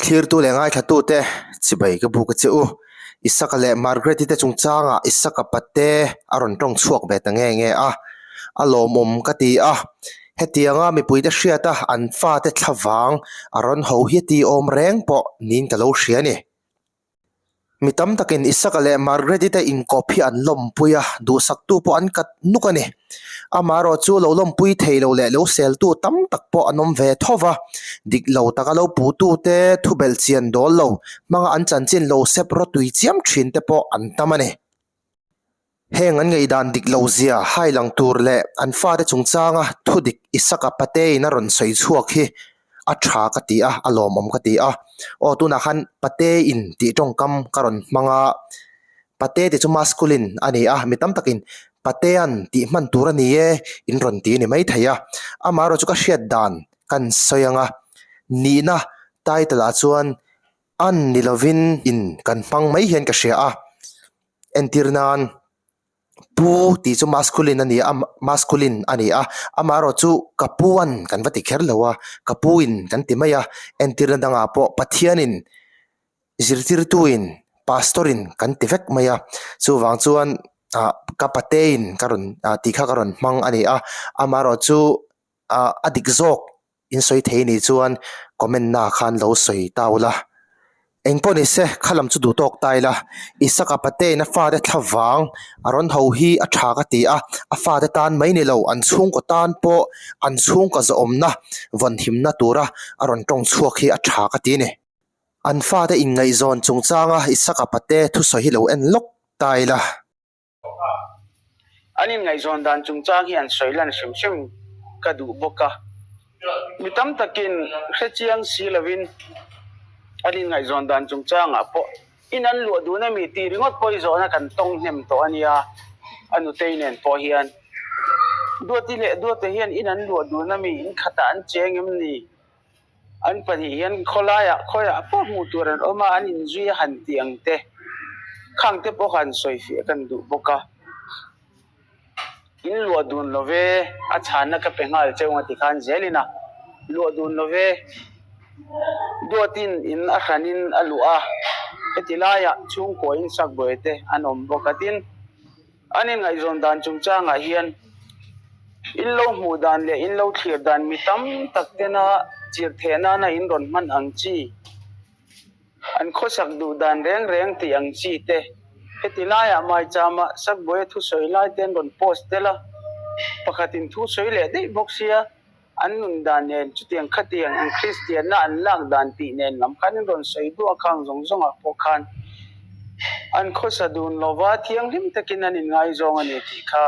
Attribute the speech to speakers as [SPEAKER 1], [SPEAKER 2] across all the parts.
[SPEAKER 1] Thlirtu leh ngaithlatute chibai ka buk a che u. Isaka leh Margaret-i te chungchangah Isaka pate a rawn tawng chhuak ve ta nge nge a, a lawmawm ka ti a. Hetianga mipuite hriata an fate thlavang a rawn ho hi ti awm reng pawh niin ka lo hria a ni. Mi tam takin Isaka leh Margaret-i te inkawp hi an lawmpui a, duhsaktu pawh an kat nuk a ni. Amaherawh chu lo lawmpui thei lo leh lo seltu tam tak pawh an awm ve tho va, dik lo taka lo puhtute thu belhchian dawl lo hmanga an chanchin lo sep rawtui chiam thin te pawh an tam a ni. Heng an ngaihdan dik lo zia hai lang tur leh an fate chungchanga thu dik Isaka Patein a rawn sawi chhuak hi a tha ka ti a, a lawmawm ka ti a. Aw tunah khan Patein tih tawngkam ka rawn hmang a, Pate tih chu masculine a ni a, mi tam takin Patean tih hman tur a ni e in rawn ti a ni maithei a. Amaherawh chu ka hriat dan kan sawi ang a, nihna title ah chuan an ni lovin in kan hmang mai hian ka hria a. Entir nan pu tih chu masculine a ni a masculine a ni a amaherawh chu ka pu an kan va ti kher lo a ka pu in kan ti mai a entirna dangah pawh Pathianin zirtirtuin pastor in kan ti vek mai a chuvang chuan ah ka pate in ka rawn ah tih kha ka rawn hmang a ni a amaherawh chu ah a dik zawk. In sawi thei nih chuan comment na khan lo sawi ta ula. Engpawh ni se kha lam chu duh tawk ta ila. Isaka Patein a fate thlavang a rawn ho hi a tha ka ti a, a fate tan mai ni lo an chhungkaw tan pawh an chhungkaw zawhawmna vawnhimna tura a rawn tawng chhuak hi a tha ka ti a ni. An fate inngaihzawn chungchanga Isaka Pate thusawi hi lo en lawk ta ila.
[SPEAKER 2] An inngaihzawn dan chungchang hi an sawi lan hrim hrim ka duh bawk a. Mi tam takin hre chiang si lovin an inngaihzawn dan chungchangah pawh in an luah dun a mi tih ringawt pawh i zawhna kan tawng hnem tawh a nia, a nutei nen pawh hian. Duati leh Duate hian in an luah dun a mi, in khatah an cheng em ni? An pahnih hian khawlaiah khawiah pawh hmuh tur an awm a, an inzui a han tih ang te, khang te pawh kha an sawi fiah kan duh bawk a. In luah dun lo ve, a chhanna ka pe nghal cheu nga tikhan zelin a luah dun lo ve. Duatin in a hranin a luah a, heti laiah chhungkua in sakbuai te an awm bawk a, tin, An inngaihzawn dan chungchangah hian in lo hmuh dan leh in lo thlir dan mi tam tak tena chirh theh nana in rawn hman ang chi, an khawsak duh dan reng reng tih ang chi te heti laiah Maichama Sakbuaia thusawi lai te an rawn post tel a, pakhatin thusawi leh daih bawk sia. An nun dan nen chutiang khatiang an Kristianna an lak dan tih nen lam khan in rawn sawi duah khang zawng zawngah pawh khan an khawsa dun lova thianghlim takin an inngaizawng a ni tih kha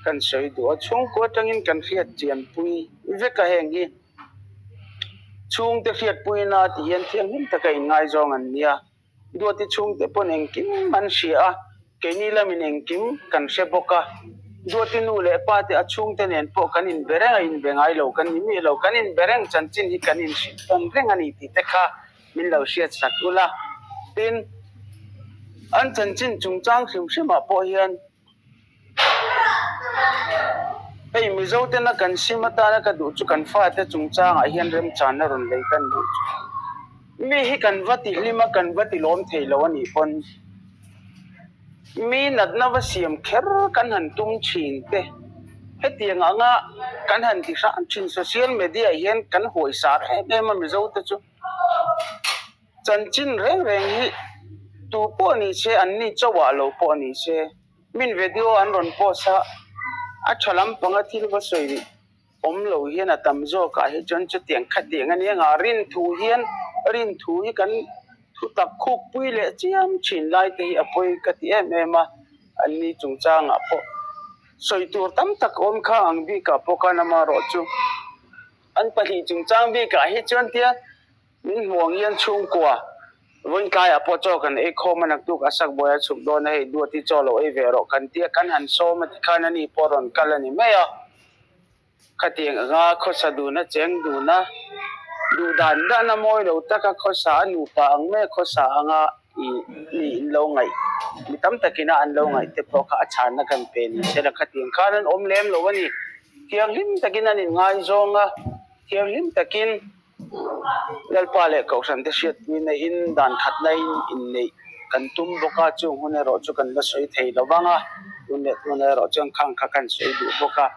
[SPEAKER 2] kan sawi duh a. Chhungkua atangin kan hriat chianpui vek a heng hi chhungte hriatpuina tih hian thianghlim taka inngaizawng an nia. Duati chhungte pawn engkim an hria a, keini lamin engkim kan hre bawk a. Duati nu leh pa te a chhungte nen pawh kan inbe reng a, inbe ngai lo kan ni miah lo. Kan inbe reng chanchin hi kan inhrilh tawn reng a ni tih te kha min lo hriat sak ula. Tin, an chanchin chungchang hrim hrimah pawh hian Hei Mizo tena kan sim atana ka duh chu kan fate chungchangah hian remchanna rawn lei kan duh chu. Mi hi kan va ti hlim a, kan va ti lawm thei lo a nih pawn mi natna va siam kher kan han tum thin te. Hetiang anga kan han ti hram thin social media hian kan huaisar em em a Mizo te chu. Chanchin reng reng hi tu pawh ni se, an ni chauhah lo pawh ni se, min video an rawn post a, a tha lampanga thil va sawi awm lo hian a tam zawkah hi chuan chutiang khatiang a nia nga rin thu hian rin thu hi kan thu tak khuk pui leh chiam thin lai te hi a pawi ka ti em em a, an ni chungchangah pawh sawi tur tam tak awm kha ang bikah pawh khan amaherawh chu an pahnih chungchang bikah hi chuan tia Min hmuh ang hian chhungkua vawiin tlaiah pawh chaw kan ei khawm a, naktuk a sakbuai a chhuk dawn a, hei duat hi chaw lo ei ve rawh kan tia kan han sawm a tikhan ani pawh rawn kal a ni mai a. Khatiang anga khawsa dun a cheng dun a, duh dan dan a mawi lo taka khawsa a nupa ang mai a khawsa anga i mi in lo ngaih mi tam takin a an lo ngaih te pawh kha a chhanna kan pe ni sela khatiang khan an awm lem lo a ni. Thianghlim takin an inngaizawng a, thianghlim takin. Lalpa leh Kohhrante hriatpuina in dan khatna in inneih kan tum bawk a, chung hun erawh chu kan la sawi thei lo vang a, tun leh tunah erawh chuan khang kha kan sawi duh bawk a.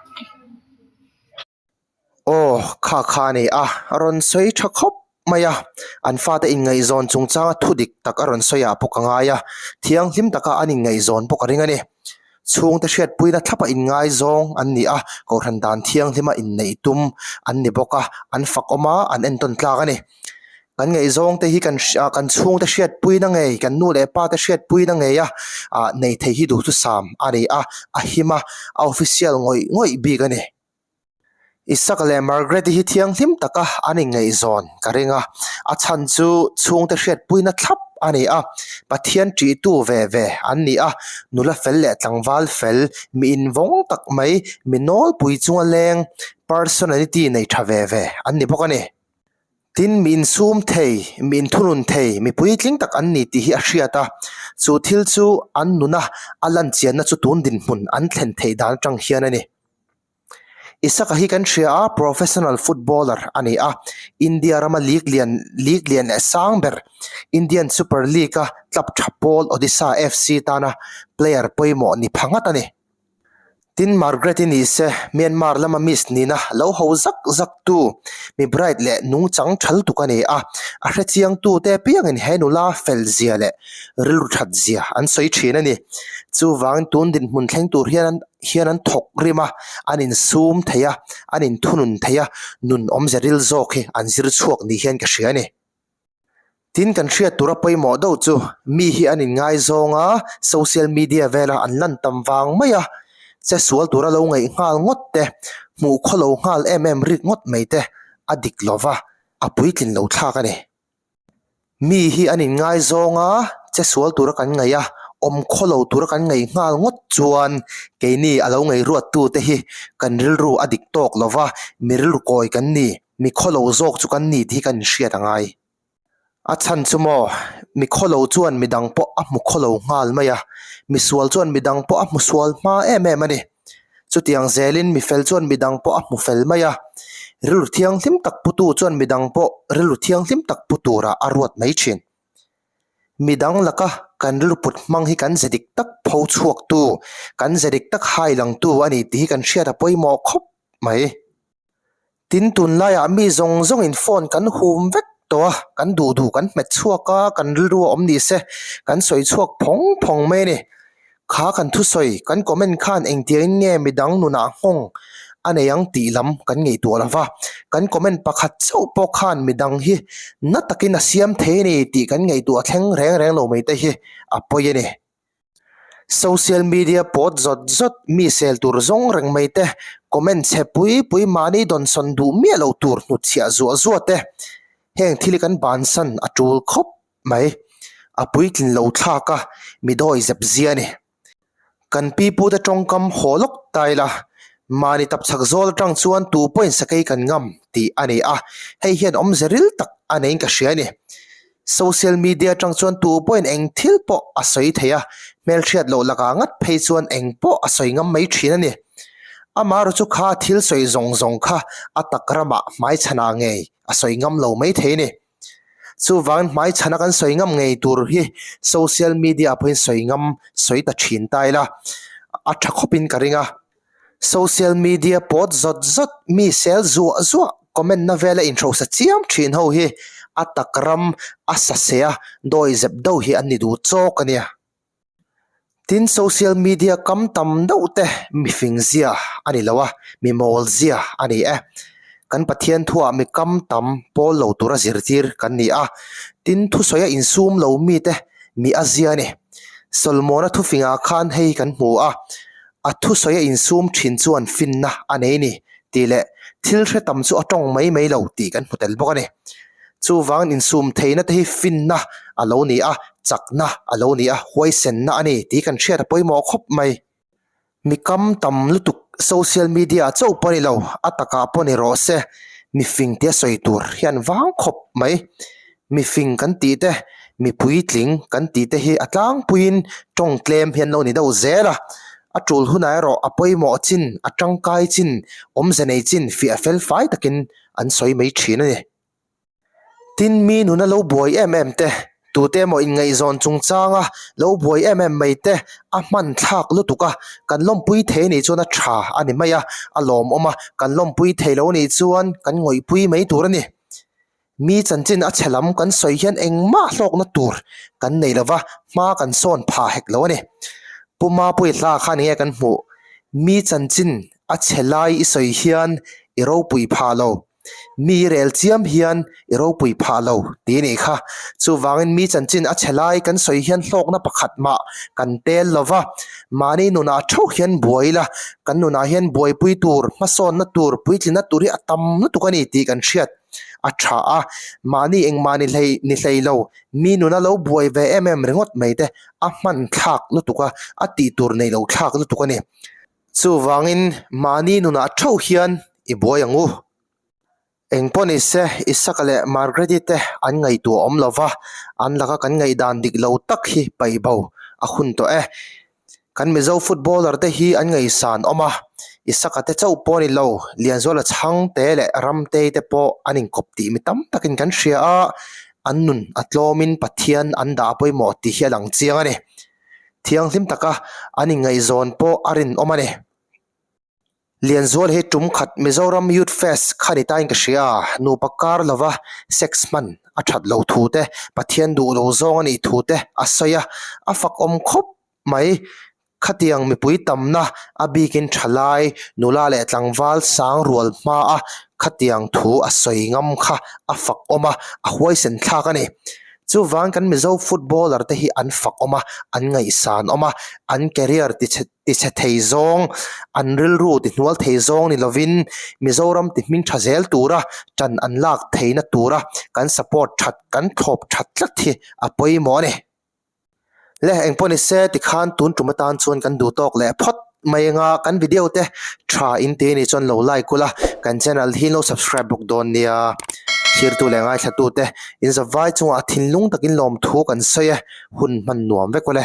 [SPEAKER 1] Aw, kha kha a ni a, a rawn sawi tha khawp mai a, an fate inngaihzawn chungchanga thu dik tak a rawn sawi ah pawh ka ngai a, thianghlim taka an inngaihzawn pawh ka ring a ni. Chhungte hriatpuina thlapa inngaizawng an ni a, kohhran dan thianghlima inneih tum an ni bawk a, an fak awm a, an entawn tlak a ni. Kan ngaihzawngte hi kan kan chhungte hriatpuina ngei, kan nu leh pate hriatpuina ngei a, ah nei thei hi duhthusam a ni a, a him a, a official ngawih ngawih bik a ni. Isaka leh Margaret-i hi thianghlim taka an inngaihzawn ka ring a, a chhan chu chhungte hriatpuina thlap a ni a, Pathian ṭihtu ve ve an ni a, nula fel leh tlangval fel, mi invawng tak mai, mi nawlpui chunga leng, personality nei ṭha ve ve an ni bawk a ni. Tin, mi insum thei, mi inthunun thei, mi puitling tak an ni tih hi a hriat a, chu thil chu an nuna a lanchianna chu tun dinhmun an thlen theih dan atang hian a ni. Isaka hi kan hria a, professional footballer a ni a, India rama league lian league lian leh sang ber Indian Super League-a club tha pawl Odisha FC tana player pawimawh ni pha ngat a ni. Tin, Margaret-i ni se, Myanmar lama Miss nina lo ho zak zak tu, mi bright leh nungchang tha lutuk a ni a, a hrechiangtute apiangin he nula fel zia leh rilru that zia an sawi thin a ni. Chuvangin tun dinhmun thleng tur hian an hian an thawk rim a, an insum thei a, an inthunun thei a, nun awmze ril zawk hi an zir chhuak ni hian ka hria a ni. Tin, kan hriat tura pawimawh deuh chu mi hi an inngaizawng a, social media vela an lan tam vang mai a, che sual tura lo ngaih nghal ngawt te, hmuh khaw lo nghal em em rik ngawt mai te a dik lo va, a puitlin lo thlak a ni. Mi hi an inngaizawng a, che sual tura kan ngaih a, awm khaw lo tura kan ngaih nghal ngawt chuan keini a lo ngaihruattu te hi kan rilru a dik tawk lo va, mi rilru kawi kan ni, mi khaw lo zawk chu kan ni tih hi kan inhriat a ngai. A chhan chu maw, mi khaw lo chuan mi dang pawh a hmu khaw lo nghal mai a, mi sual chuan mi dang pawh a hmu sual hma em em a ni. Chutiang zelin mi fel chuan mi dang pawh a hmu fel mai a, rilru thianghlim tak putu chuan mi dang pawh rilru thianghlim tak pu turah a ruat mai thin. Mi dang laka kan rilru put hmang hi kan ze dik tak pho chhuaktu, kan ze dik tak hai langtu a ni tih hi kan hriat a pawimawh khawp mai. Tin, tunlaiah mi zawng zawngin phone kan hum vek tawh a, kan duh duh kan hmet chhuak a, kan rilru a awm ni se, kan sawi chhuak phawng phawng mai a ni. Kha kan thusawi, kan comment khan engtiangin nge midang nunah nghawng a nei ang tih lam kan ngaihtuah lo va, kan comment pakhat chauh pawh khan midang hi na takin a siam thei a ni tih kan ngaihtuah thleng reng reng lo mai te hi a pawi a ni. Social media pawt zawt zawt mi sel tur zawng reng mai te, comment chhe pui pui mahni dawnsawn duh miah loh tur hnutchhiah zuah zuah te, heng thil hi kan bansan a tul khawp mai. A puitlin lo thlak a, mi dawi zep zia a ni. Kan pipute tawngkam haw lawk ta ila, mahni tapchhak zawl atang chuan tu pawhin sakei kan ngam tih a ni a, hei hian awmze ril tak a neiin ka hria a ni. Social media atang chuan tu pawhin eng thil pawh a sawi thei a, hmelhriat loh lakah ngat phei chuan eng pawh a sawi ngam mai thin a ni. Amaherawh chu kha thil sawi zawng zawng kha a tak ramah hmaichhanah ngei a sawi ngam lo mai thei a ni. Chuvangin hmaichhana kan sawi ngam ngei tur hi social media ah pawhin sawi ngam sawi ta thin ta ila a tha khawpin ka ring a. Social media pawt zawt zawt mi sel zuah zuah comment na vela inhrosa chiam thin ho hi a tak ram a sa se a dawi zep deuh hi an ni duh chawk a nia. Tin social media kam tam deuh te mifing zia a ni lo a, mi mawl zia a ni e. Kan Pathian thuah mi kam tam pawl lo tura zirtir kan ni a, tin thusawi a insum lo mite mi a zia a ni. Solomona thufingah khan hei kan hmu a, a thusawi a insum thin chuan finna a nei ni tih leh thil hre tam chu a tawng mai mai lo tih kan hmu tel bawk a ni. Chuvangin insum theihna te hi finna a lo ni a, chakna a lo ni a, huaisenna a ni tih kan hriat a pawimawh khawp mai. Mi kam tam lutuk social media ah chauh pawh a ni lo, a takah pawh ni rawh se, mi fing tia sawi tur hian vang khawp mai. Mi fing kan tih te, mi puitling kan tih te hi a tlangpuiin tawng tlem hi an lo ni deuh zel a, a tul hunah erawh a pawimawh chin, a tangkai chin, awmze nei chin fiah fel fai takin an sawi mai thin a ni. Tin, mi nuna lo buai em em te, tute emaw inngaihzawn chungchanga lo buai em em mai te a hman thlak lutuk a, kan lawmpui thei anih chuan a tha a ni mai a, a lawmawm a, kan lawmpui thei lo anih chuan kan ngawihpui mai tur a ni. Mi chanchin a chhe lam kan sawi hian engmah hlawkna tur kan nei lova, hma kan sawn pha hek lo a ni. Pu Mapuii hla khan enge kan hmuh? Mi chanchin a chhe lai i sawi hian i ropui pha lo. Mi i rel chiam hian i ropui phah lo tih a nih kha. Chuvangin mi chanchin a chhe lai kan sawi hian hlawkna pakhat mah kan tel lo va, mahni nunah theuh hian buai ila, kan nunah hian buaipui tur, hmasawnna tur, puitlinna tur hi a tam lutuk a ni tih kan hriat a tha a. Mahni engmah ni hlei ni hlei lo, mi nuna lo buai ve em em ringawt mai te a hman thlak lutuk a, a tih tur nei lo thlak lutuk a ni. Chuvangin mahni nunah theuh hian i buai ang u. Engpawh nise Isaka leh Margaret-i te an ngaihtuah awm lo va, an laka kan ngaihdan dik lo tak hi paih bo a hun tawh e. Kan Mizo footballer te hi an ngaihsan awm a, Isaka te chauh pawh a ni lo, Lianzuala Chhangte leh Ramtei te pawh an inkawp tih mi tam takin kan hria a, an nun a tlawmin Pathian an dah pawimawh tih hi a lang chiang a ni. Thianghlim taka an inngaihzawn pawh a rinawm a ni. Lianzual hi tum khat Mizoram Youth Fest kha ni tain ka hria, nupa kar lova sex hman a that lo thu te, Pathian duh lo zawng a nih thu te a sawi a, a fakawm khawp mai. Khatiang mipui tamna a bikin thalai, nula leh tlangval sang rual hmaa khatiang thu a sawi ngam kha a fakawm a, a huaisen thlak a ni. Chuvang kan Mizo footballer te hi an fak awm a, an ngaihsan awm a, an career tichhe tichhe thei zawng, an rilru tihnual thei zawng ni lovin Mizoram ti hming tha zel tura tan an lak theihna tura kan support that, kan thlawp that tlat hi a pawimawh a ni. Le engpawh ni se tikhan tun tum atan chuan kan duh tawk leh phawt mai anga kan video te tha in ti anih chuan lo like ula kan channel hi lo subscribe bawk dawn nia thirtu leh ngaithla tu te in zavai chungah thinlung takin lawmthu kan sawi e hun hman nuam vek ule.